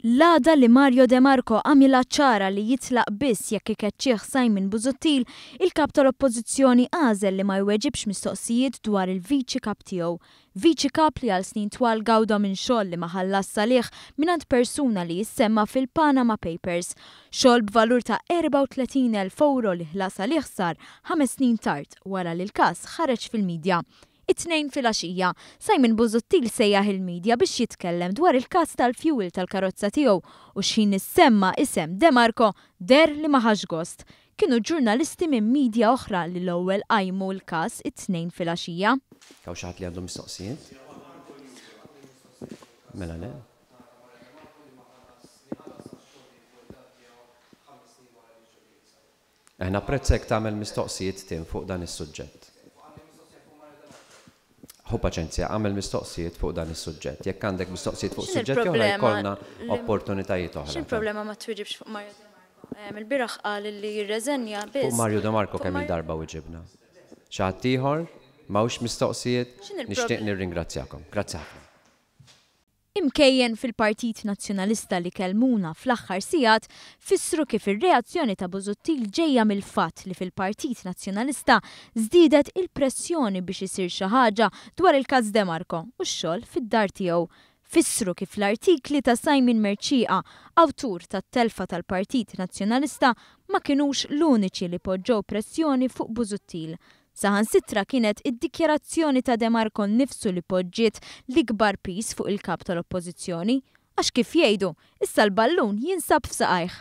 L-għada li Mario De Marco għamilha ċara li jitlaq biss jekk ikeċċih Simon Busuttil, il-Kap tal-Oppożizzjoni għażel li ma jweġibx mistoqsijiet dwar il-Viċi Kap tiegħu. Viċi Kap li għal snin twal gawda minn xogħol li ma ħallasx għalih mingħand persuna li jissemma fil-Panama Papers. Xogħol b'valur ta' 34,000 ewro li ħlas għalih sar ħames snin tard wara li l-każ ħareġ fil-midja. It-Tnejn filgħaxija, Simon Busuttil sejjaħ il-media biex jitkellem dwar il-każ tal-fuel tal-karozza tiegħu u x'ħin issemma isem De Marco deher li ma ħax gost. Kienu ġurnalisti minn media oħra li l-ewwel qajmu l-każ it-Tnejn filgħaxija. Hawn xi ħadd li għandu mistoqsijiet? Mela le. Eh, napprezza jekk tagħmel mistoqsijiet Tim fuq dan is-suġġett. Ħu paċenzja, agħmel mistoqsijiet fuq dan is-suġġett. Jekk għandek mistoqsijiet fuq X'inhi suġġetti oħra l-problema jkollna li opportunitajiet oħra. X'inhi l-problema ma twiġibx fuq Mario De Marco? Il-bieraħ qal li jirreżenja Fuq biss Mario De Marco fuq kemm-il Mario darba wiġibna. Xi ħadd ieħor? M'hawnx mistoqsijiet? X'inhi Nixtieq l-problema? nirringrazzjakom. Grazzi ħafna. Imkejjen fil-Partit Nazzjonalista li kellmuna fl-aħħar sigħat fissru kif ir-reazzjoni ta' Busuttil ġejja mill-fatt li fil-Partit Nazzjonalista żdiedet il-pressjoni biex isir xi ħaġa dwar il-każ De Marco u x-xogħol fid-dar tiegħu. Fissru kif l-artikli ta' Simon Mercieca, awtur tat-telfa tal-Partit Nazzjonalista, ma kinux l-uniċi li poġġew pressjoni fuq Busuttil. Saħansitra kienet id-dikjarazzjoni ta' De Marco nnifsu li poġġiet l-ikbar piż fuq il-Kap tal-Oppożizzjoni. Għax kif jgħidu, issa l-ballun jinsab f'saqajh.